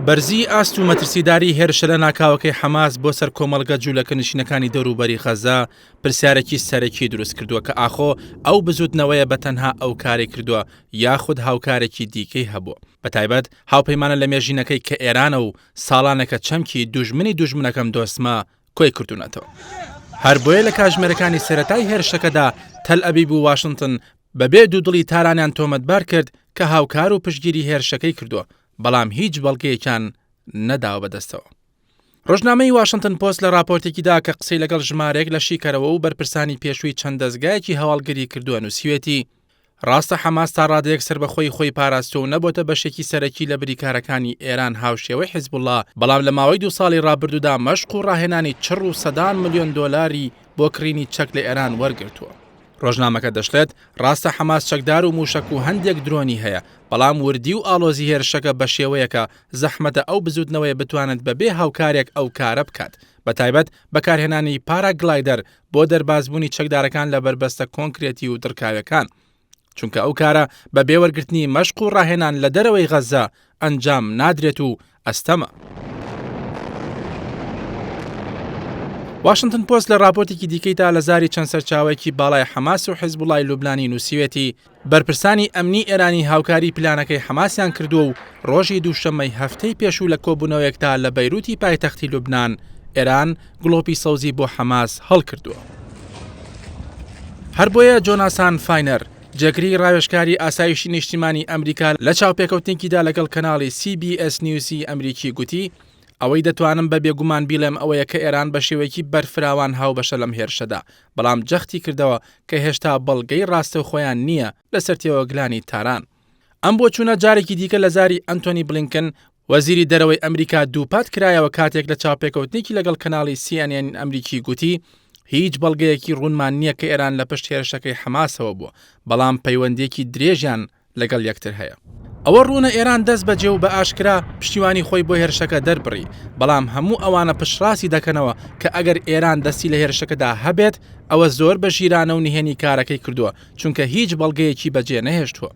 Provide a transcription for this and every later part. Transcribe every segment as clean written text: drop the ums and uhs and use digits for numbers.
بەرزی ئاست و مەترسیداری هێرشە لەناکاوەکەی حەماس بۆ سەر کۆمەڵگە جوولەکەنشینەکانی دەوروبەری غەزە پرسیارێکی سەرەکی دروست کردووە کە ئاخۆ ئەو بزوتنەوەیە بە تەنها ئەو کارەی کردووە یاخود هاوکارێکی دیکەی هەبووە بەتایبەت هاوپەیمانە لەمێژینەکەی کە ئێرانە و ساڵانێکە چەمکی دوژمنی دوژمنەکەم دۆستمە کۆی کردوونەتەوە. هەر بۆیە لە کاژمێرەکانی سەرەتای هێرشەکەدا تەل ئەبیب و واشنتن بەبێ دوودڵی تارانیان تۆمەتبار کرد کە هاوکار و پشتگیری هێرشەکەی کردووە، بەڵام هیچ بەڵگەیەکیان نەداوە بەدەستەوە. ڕۆژنامەی واشنتن پۆست لە ڕاپۆرتێکیدا کە قسەی لەگەڵ ژمارەیەک لە شیکەرەوە و بەرپرسانی پێشووی چەند دەزگایەکی هەواڵگری کردووە نووسیوێتی، ڕاستە حەماس تا ڕادەیەک سەربەخۆیی خۆی پاراستووە و نەبۆتە بەشێکی سەرەکی لە بریکارەکانی ئێران هاوشێوەی حیزبوڵڵا، بەڵام لە ماوەی دوو ساڵی ڕابردوودا مەشق و ڕاهێنانی چڕ و سەدان ملیۆن دۆلاری بۆ کڕینی چەک لە ئێران وەرگرتووە. ڕۆژنامەکە دەشڵێت، ڕاستە حەماس چەکدار و مووشەک و هەندێک درۆنی هەیە، بەڵام وردی و ئاڵۆزی هێرشەکە بە شێوەیەکە زەحمەتە ئەو بزووتنەوەیە بتوانێت بەبێ هاوکارێک ئەو کارە بکات، بەتایبەت بەکارهێنانی پاراگلایدەر بۆ دەربازبوونی چەکدارەکان لە بەربەستە کۆنکرێتی و دڕکاویەکان، چونکە ئەو کارە بە بێ وەرگرتنی مەشق و ڕاهێنان لە دەرەوەی غەززە ئەنجام نادرێت و ئەستەمە. واشنتن پۆست لە ڕاپۆرتێکی دیکەیدا لە زاری چەند سەرچاوەیەکی باڵای حەماس و حیزبوڵای لوبنانی نووسیوێتی، بەرپرسانی ئەمنی ئێرانی هاوکاری پلانەکەی حەماسیان کردووە و ڕۆژی دووشەممەی هەفتەی پێشوو لە کۆبوونەوەیەکدا لە بەیروتی پایتەختی لوبنان، ئێران گڵۆپی سەوزی بۆ حەماس هەڵکردووە. هەر بۆیە جۆناسان فاینەر، جێگری ڕاوێژکاری ئاسایشی نیشتیمانی ئەمریکا لە چاوپێکەوتنێکیدا لەگەڵ کەناڵی سی بی ئێس نیوزی ئەمریکی گوتی، ئەوەی دەتوانم بە بێگومان بیڵێم ئەوەیە کە ئێران بە شێوەیەکی بەرفراوان هاوبەشە لەم هێرشەدا، بەڵام جەختی کردەوە کە هێشتا بەڵگەی ڕاستەوخۆیان نییە لەسەر تێوەگلانی تاران. ئەم بۆچوونە جارێکی دیکە لە زاری ئەنتۆنی بلینکن، وەزیری دەرەوەی ئەمریکا دووپات کرایەوە کاتێک لە چاوپێکەوتنێکی لەگەڵ کەناڵی سی ئێن ئێن ئەمریکی گوتی، هیچ بەڵگەیەکی ڕوونمان نییە کە ئێران لە پشت هێرشەکەی حەماسەوە بووە، بەڵام پەیوەندییەکی درێژیان لەگەڵ یەکتر هەیە. ئەوە ڕوونە ئێران دەست بەجێ و بە ئاشکرا پشتیوانی خۆی بۆ هێرشەکە دەربڕی، بەڵام هەموو ئەوانە پشتڕاستی دەکەنەوە کە ئەگەر ئێران دەستی لە هێرشەکەدا هەبێت، ئەوە زۆر بە ژیرانە و نهێنی کارەکەی کردووە، چونکە هیچ بەڵگەیەکی بەجێ نەهێشتووە.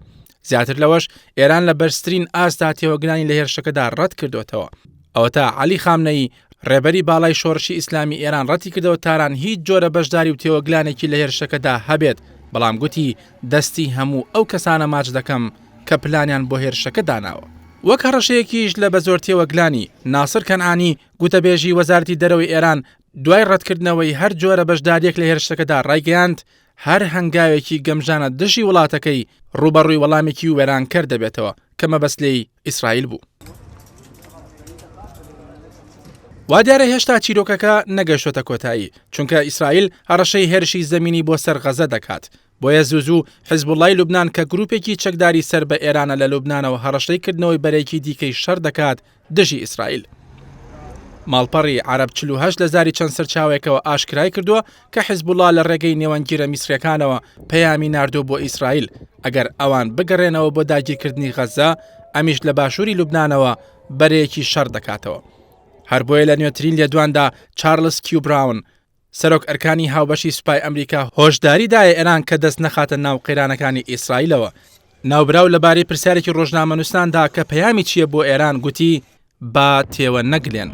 زیاتر لەوەش، ئێران لە بەرزترین ئاستدا تێوەگلانی لە هێرشەکەدا ڕەت کردۆتەوە. ئەوەتا عەلی خامنەیی، ڕێبەری باڵای شۆڕشی ئیسلامی ئێران ڕەتیکردەوە تاران هیچ جۆرە بەشداری و تێوەگلانێکی لە هێرشەکەدا هەبێت، بەڵام گوتی دەستی هەموو ئەو کەسانە ماچ دەکەم کە پلانیان بۆ هێرشەکە داناوە. وەک هەڕەشەیەکیش لە بەزۆر تێوەگلانی، ناسر کەنعانی، گوتەبێژی وەزارەتی دەرەوەی ئێران دوای ڕەتکردنەوەی هەر جۆرە بەشدارییەک لە هێرشەکەدا ڕایگەیاند، هەر هەنگاوێکی گەمژانە دژی وڵاتەکەی ڕووبەڕووی وەڵامێکی وێرانکەر دەبێتەوە کە مەبەست لێی ئیسرائیل بوو. وا دیارە هێشتا چیرۆکەکە نەگەشتۆتە کۆتایی، چونکە ئیسرائیل هەڕەشەی هێرشی زەمینی بۆ سەر غەزە دەکات، بۆیە زوو زوو حیزبوڵڵای لوبنان کە گرووپێکی چەکداری سەر بە ئێرانە لە لوبنانەوە هەڕەشەی کردنەوەی بەرەیەکی دیکەی شەڕ دەکات دژی ئیسرائیل. ماڵپەڕی عەرەب 48 لە زاری چەند سەرچاوەیەکەوە ئاشکرای کردووە کە حیزبوڵڵا لە ڕێگەی نێوەندگیرە میسرییەکانەوە پەیامی ناردووە بۆ ئیسرائیل ئەگەر ئەوان بگەڕێنەوە بۆ داگیرکردنی غەززە ئەمیش لە باشووری لوبنانەوە بەرەیەکی شەڕ دەکاتەوە. هەر بۆیە لە نوێترین لێدواندا چارلس کیو براون، سەرۆک ئەرکانی هاوبەشی سوپای ئەمریکا هۆشداری دایە ئێران کە دەست نەخاتە ناو قەیرانەکانی ئیسرائیلەوە. ناوبراو لەبارەی پرسیارێکی ڕۆژنامەنووساندا کە پەیامی چییە بۆ ئێران گوتی، با تێوە نەگلێن.